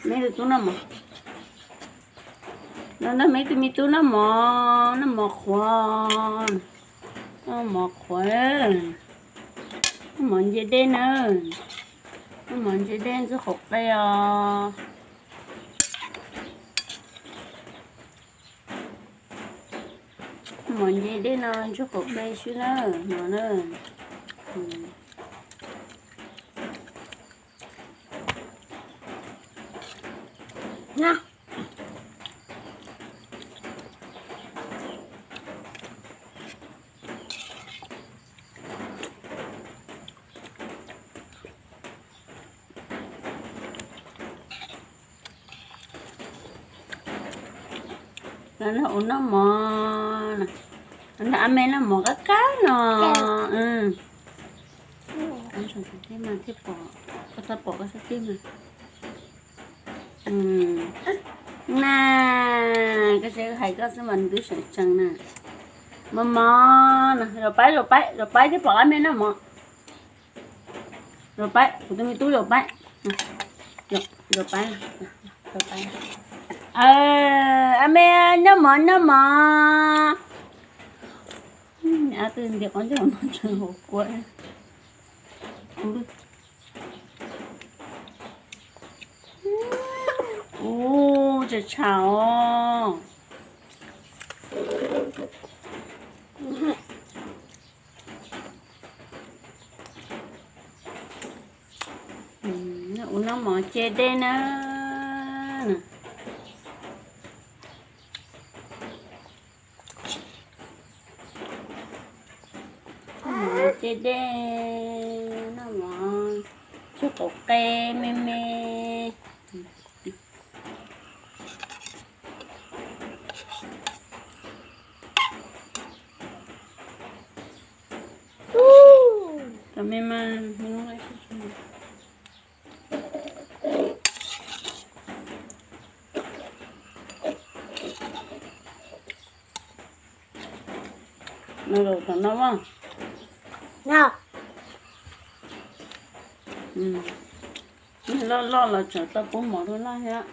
Me tus tub noj mov. No nrog me tus me tub noj mov, noj mov qhuav, noj mov qhuav, noj mov ntse dej na, noj mov ntse dej ntxuag qhuav qe os. Mov ntse dej no ntsuag qhuav qe xwb na, no na. Los nrog ua noj mov, los nrog a me noj mov qab qab no. Koj txhob pom koj sab ceg mas. Na, koj seb hais koj xwb mas nws twb seem tsees na. Mov mov no, zaum paib zaum paib zaum paib thiab pom a me noj mov. Zaum paib, kuv tus me tub zaum paib. Zaum paib, zaum paib. A me noj mov noj mov. Ab twb nti qov ncauj no tseem hauv kua. Ub, tseem tshav os. Ua noj mov ce dej na. Noj mov ce dej, noj mov tsuag qaum qe me me. Tom me mas, no los tom no mas. Loj loj los tseem tau pub mov rau loj thiab.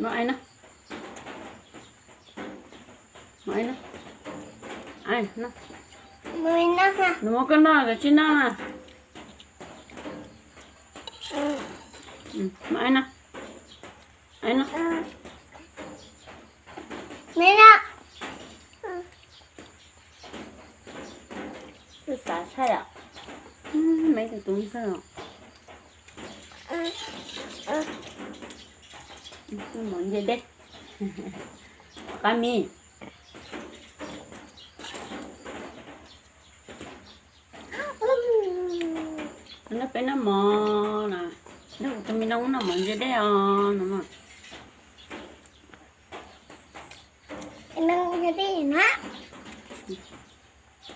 No ai na. No ai na. Ai na. Nws muab koj noj koj tsis noj na. No ai na. Ai na. Xav tshaj yom. Meb tus tub ntxawg. Mov nce dej. Qab mis. Nrog peb noj mov na. Nrog kuv tus me noog noj mov nce dej os no.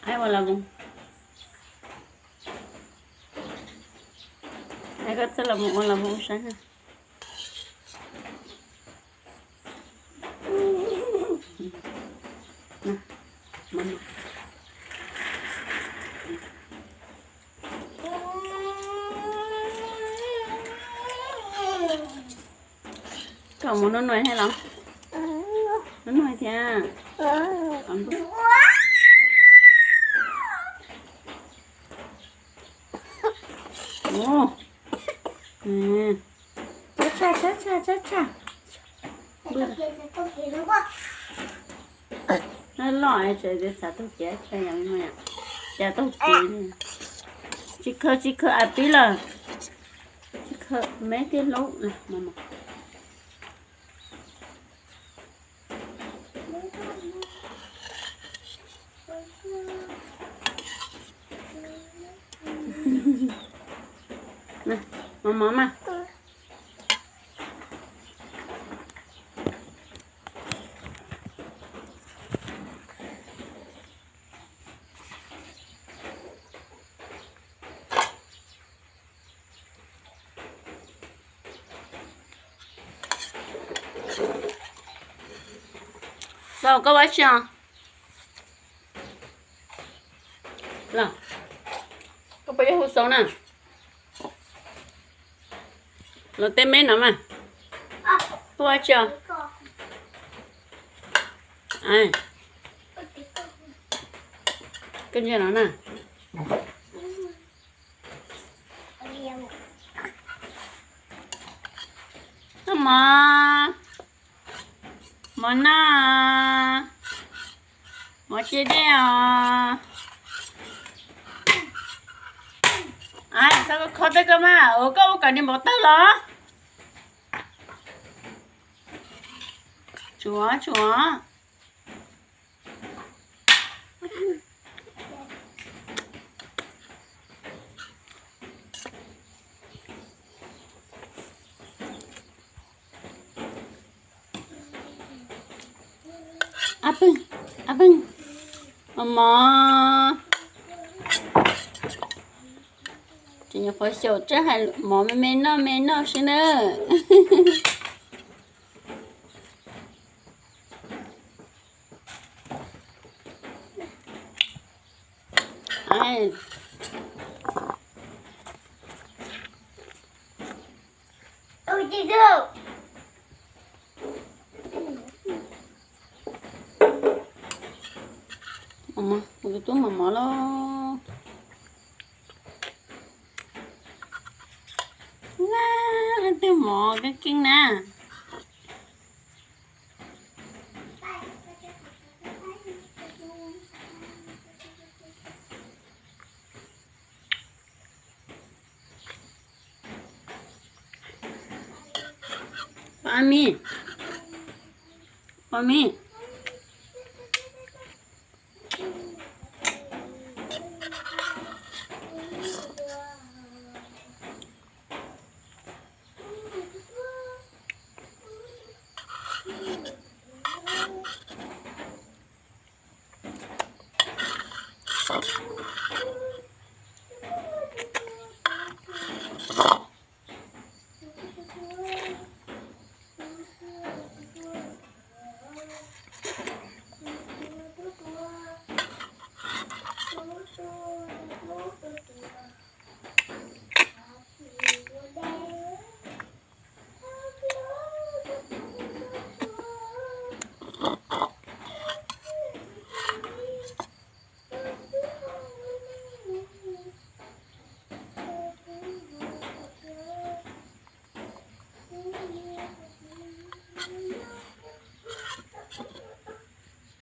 Ai ua las voos. Ai koj txawj las voos ua las voos saib na. Koj mus nub nuav thiab los? Nub nuav thiab. Ub, tshab tshaj tshab tshaj tshab tshaj. Loj loj es tseem xav taug kev, cas taug kev, tsis khaws tsis khaws a pib lawm. Tsis khaws, meb thiaj hlub. Mov mov mas. Tau, koj ua tsi os? Los, koj puas yuav hu xov na? Los teb meb no mas. Koj ua tsi os? Koj ntsia no na. Noj mov, mov noj, mov cia dej os. Xav kho teb koj mas, ua koj ua kom niag npau taws los. Tsuav, tsuav. Ab pw, ab pw, mov mov. Ces nyuam qhuav xyaum tsab hais mov me me noj me noj xwb na. Kuv tus tub mov mov lauj. Na, leej twg mov keej keej na. Pom me, pom me.